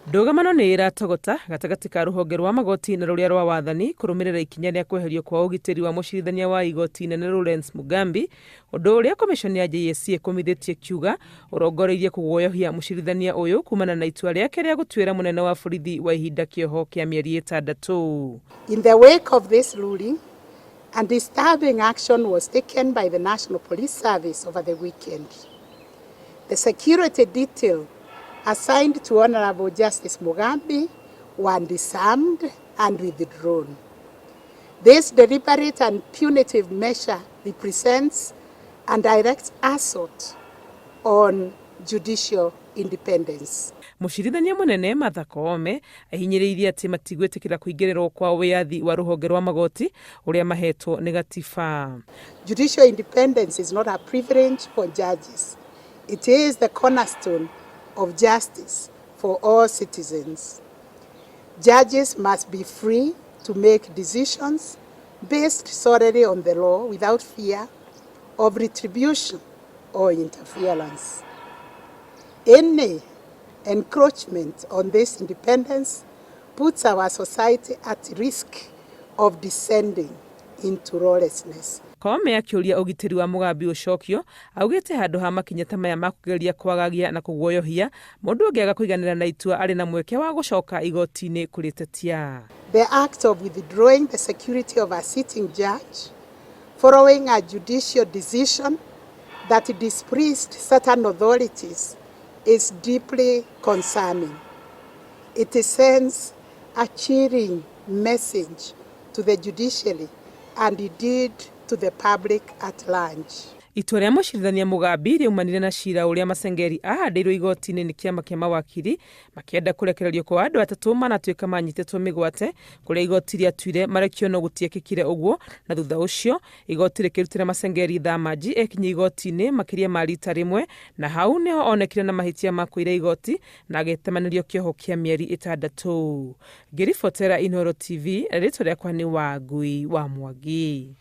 Ndũgamano nĩ ĩratogota gatagatĩ ka rũhonge rwa magoti na rũrĩa rwa wathani kũrũmĩrĩra ikinya rĩa kweherio kwa ũgitĩri wa mũcirithania wa igoti inene Lawrence Mugambi, ũndũ ũrĩa komishoni ya JSC ĩkũmithĩtie kiuga ũrongoreirie kũguoyohia mũcirithania ũyũ kumana na itua rĩake rĩa gũtuĩra mũnene wa borithi wa ihinda kĩoho kĩa mĩeri 6. In the wake of this ruling, a disturbing action was taken by the National Police Service over the weekend. The security detail assigned to Honorable Justice Mugambi were disarmed and withdrawn. This deliberate and punitive measure represents a direct assault on judicial independence. Mũcirithania mũnene Martha Koome ahinyĩrĩirie atĩ matigwĩtĩkĩra kũingĩrĩrwo kwa wĩyathi wa rũhonge rwa magoti ũrĩa mahetwo nĩ gatiba. Judicial independence is not a privilege for judges. It is the cornerstone of justice for all citizens. Judges must be free to make decisions based solely on the law without fear of retribution or interference. Any encroachment on this independence puts our society at risk of descending into lawlessness. Koome akĩũria ũgitĩri wa Mugambi ũcokio, augĩte handũ ha makinya ta maya ma kũgeria kwagagia na kũguoyohia mũndũ ũngĩaga kũiganĩra na itua arĩ na mweke wa gũcoka igoti-inĩ kũrĩtetia. The act of withdrawing the security of a sitting judge following a judicial decision that displeased certain authorities is deeply concerning. It sends a chilling message to the judiciary and indeed to the public at large. Itua rĩa mũcirithania Mugambi rĩaumanire na cira ũrĩa Masengeri ahandĩirwo igoti-inĩ nĩ kĩama kĩa mawakiri makĩenda kũrekererio kwa andũ atatũ manatuĩka manyitĩtwo mĩgwate, kũrĩa igoti rĩatuire marekio no gũtiekĩkire ũguo, na thutha ũcio igoti rĩkĩrutĩra Masengeri thamanji ekinye igoti-inĩ makĩria ma rita rĩmwe, na hau nĩho onekire na mahĩtia ma kũira igoti na agĩtemanĩrio kĩoho kĩa mĩeri 6. Ngĩribotera Inooro TV, rĩtwa rĩakwa nĩ Wangui wa Mwangi.